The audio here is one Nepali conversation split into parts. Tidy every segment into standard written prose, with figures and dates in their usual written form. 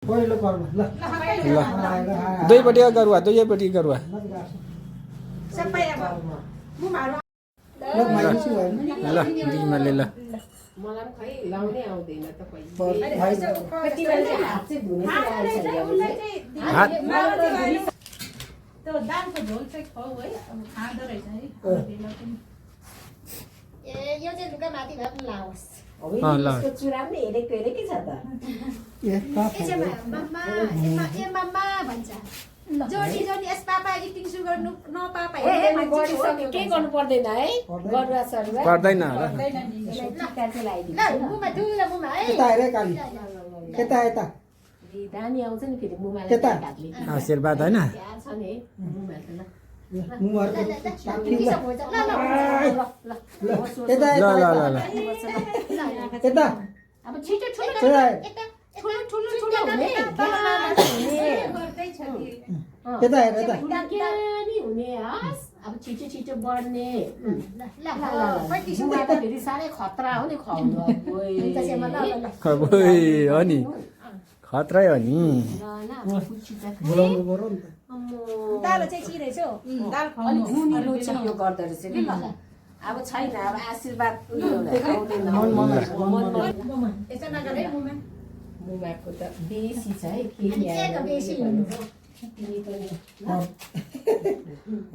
पहिलो कर्म ल ल दुईपट्टि गरुवा दुईपट्टि गरुवा सबै अब मुमाहरु ल माइसी भयो ल दिमाले ल मलाई पनि खै लाउनै आउँदैन त भाइ कति बेला हात चाहिँ धुने हात त्यो दालको झोल चाहिँ खाऊ है अब खाँदो रहेछ है ए यो चाहिँ लुगा माथि भए पनि लाओस् यसको चुरा पनि हेरेकै छ त मम्मा ए मम्मा भन्छ Johnny Johnny yes papa eating sugar no papa के गर्नु पर्दैन है गरुवा सरुवा पर्दैन होला टिका चाहिँ लगाइदिन्छ ल मुमा दुला मुमा है यता हेरे काली यता यता दामी आउँछ नि फेरि मुमाले त्यता। आशीर्वाद होइन छ नि मुमा त ल मुमाहरु ल यता ल ल ल यता अब छिटो ठुलो यता ठुलो ठुलो ठुलो हुने गर्दै छ कि यता हेर यता ज्ञानी हुने हस् अब छिटो छिटो बढ्ने ल मुमा त फेरि साह्रै खतरा हो नि खुवाउनु अब हो नि खतरै हो नि बोलाउनु पर्यो नि त दाल चाहिँ चिरेछ दाल खाउनु गुनिलो चाहिँ यो गर्दो रहेछ कि अब छैन अब आशीर्वाद यसो नगर है मुमा मुमाको त बेसी छ है के बेसी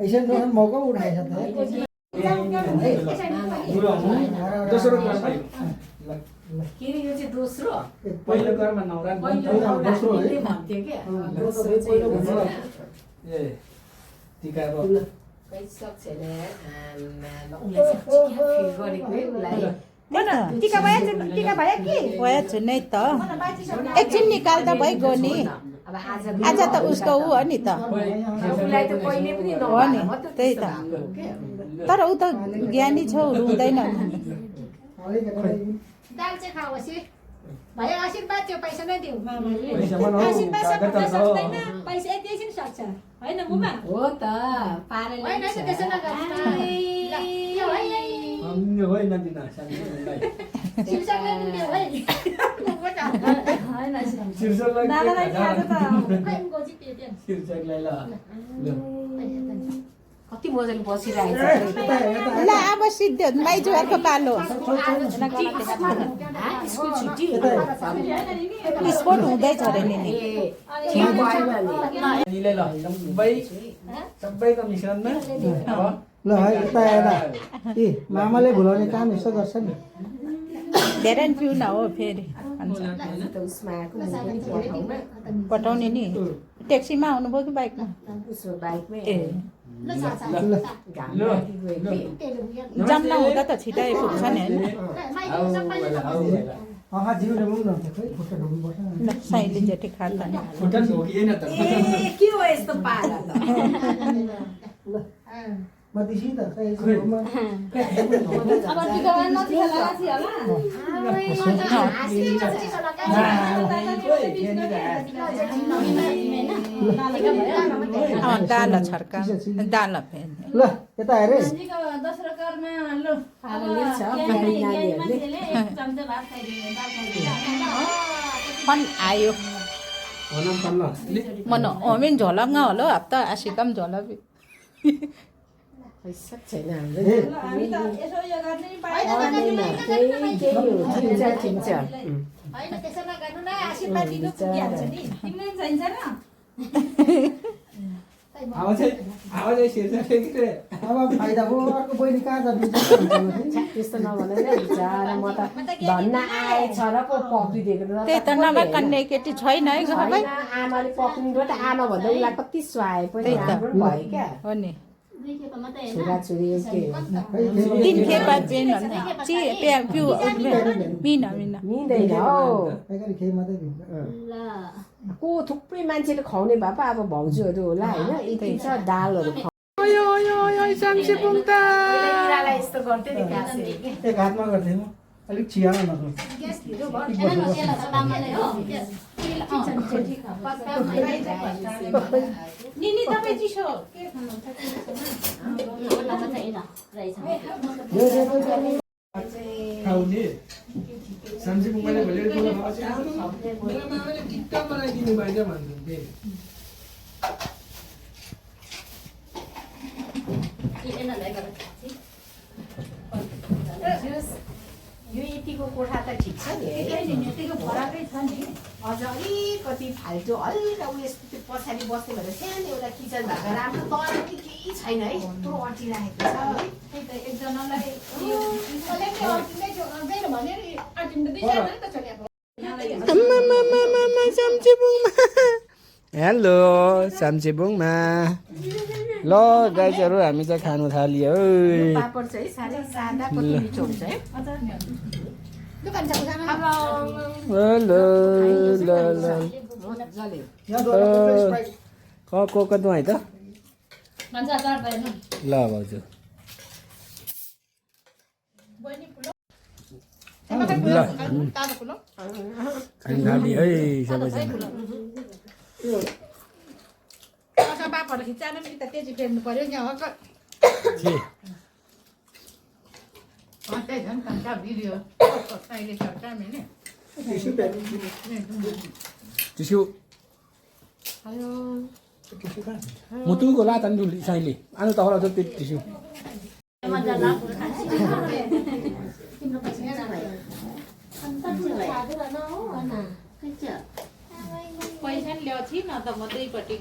ऐसे न मौका उठाएछ त दोस्रो के यो चाहिँ दोस्रो पहिलो कर्म नौरा दोस्रो है भन्थ्यो क्या दोस्रो पहिलो भन्छ ए टीका अब खै सक्छ नि फिल गरेको है उसलाई टिका भयो कि भयो छु नै त एकछिन निकाल्दा भइगयो नि अब आज आज त उसको ऊ हो नि त उसलाई त कहिले पनि हो नि त्यही त तर ऊ त ज्ञानी छ हुँदैन दाल चाहिँ खाओस् है भयो आशीर्वाद त्यो पैसा नै दिउ आशीर्वाद सक्दैन पैसा यति एकछिन सक्छ होइन मुमा हो त पारेर होइन त्यसो नगर अन्य होइन दिना सानीलाई शिवशक्तिलाई दिने है शीर्षकलाई दादालाई नि आज त खै गोजी पिए शीर्षकलाई ल कति मजाले बसिरहेको ल अब सिद्धि माइजुवारको पालो स्कुल छुट्टी स्पोर्ट हुँदैछ अरे नि यिनले ल सबैको मिश्रणमा ल है यता हेर ए मामाले भुलाउने काम यसो गर्छ नि धेरै पिउ न हो फेरि उसमा पठाउने नि ट्याक्सीमा आउनुभयो कि बाइकमा उसो बाइकमै ए ल जम्न हुँदा त छिटै पुग्छ नि होइन अहा जिउले मुङ न खै खुट्टा ढोक्नुपर्छ ल साइली जेठी खाता नि खुट्टा ढोकिएन त के हो यस्तो पारा त मतिसी त खै अब टिका भयो नथिला लाछि होला दाल छर्का दाल फेर्ने ल यता हेरे दोस्रो कर्म ल नानीहरूले एक चम्चा भात खाइदिने दाल खाइदिने फन आयो भनम पल्ल मन अमिन झोलङ्ग होला हप्ता आशिकम झोल पैसा छैन हाम्रो ए हामी त यसो यो गर्ने नि पाएन ठिन्छ होइन त्यसो नगर्नु न आशीर्वाद दिनु पुगिहाल्छ नि तिमीले पनि चाहिन्छ र आवाज चाहिँ शीर्षकले के रे अब फाइदा भयो अर्को बहिनी कहाँ जान्छ त्यस्तो नभन न बिचारा म त धन्न आएछ र पो पक्रिदिएको त्यही त नभए कन्या केटी छैन है घरमै आमाले पक्रिनु त आमा भन्दा उसलाई कति सुहाए पनि राम्रो भयो क्या हो नि दुईखेप मात्रै होइन छोराछोरी के तीन खेप पेन ची पिउ मिना मिना मिल्दैन हौ खेइ मात्रै दिन्छ ल को थुप्रै मान्छेले खुवाउने भए पो अब भाउजूहरू होला होइन यति छ दालहरू इरालाई यस्तो गर्थ्यो नि कासे एक हातमा गर्थेँ म अलिक छियामा नसोच ग्यास ढिलो भयो छैन न तेल चलामाले हो निनी तपाईँ चिसो के खानुहुन्छ खाउने सम्झी मैले भोलि बोल्नु भएको छ मेरो मामाले टिक्का बनाइदिनु भएछ भन्नुहुन्थे यो यतिको कोठा त ठिक छ नि यतिको भराकै छ नि अझ अलिकति फाल्टो हल्का उयस त्यो पछाडि बस्ने भनेर सानो एउटा किचन भएको राम्रो तर पनि केही छैन है यत्रो अटिरहेको छ त्यही त एकजनालाई यो अलिकति अल्टिँदै थियो मेरो भने नि अल्टिँदै दुईजना नि त चलेको हेलो साम्चेबुङमा ल गाइजहरू हामी चाहिँ खानु थालियो पापड चाहिँ साह्रै सादा कति मिठो हुन्छ है दोकान छ सानो हेलो ल ल मजाले कोकत है त भन्छ चार्दैन ल भाउजू ल तातो फुलो खानु थाल्यो है सबैजना अझ पापड खिचाएर नि त तेजी फेर्नु पर्यो नि हक के त्यही झन् कान्छा भिडियो अहिले चर्चा मैले टिस्यु मुतुको लात अनि साइले आनु त होला त्यो टिस्यु पैसा नि ल्याउँथि न त म दुईपट्टि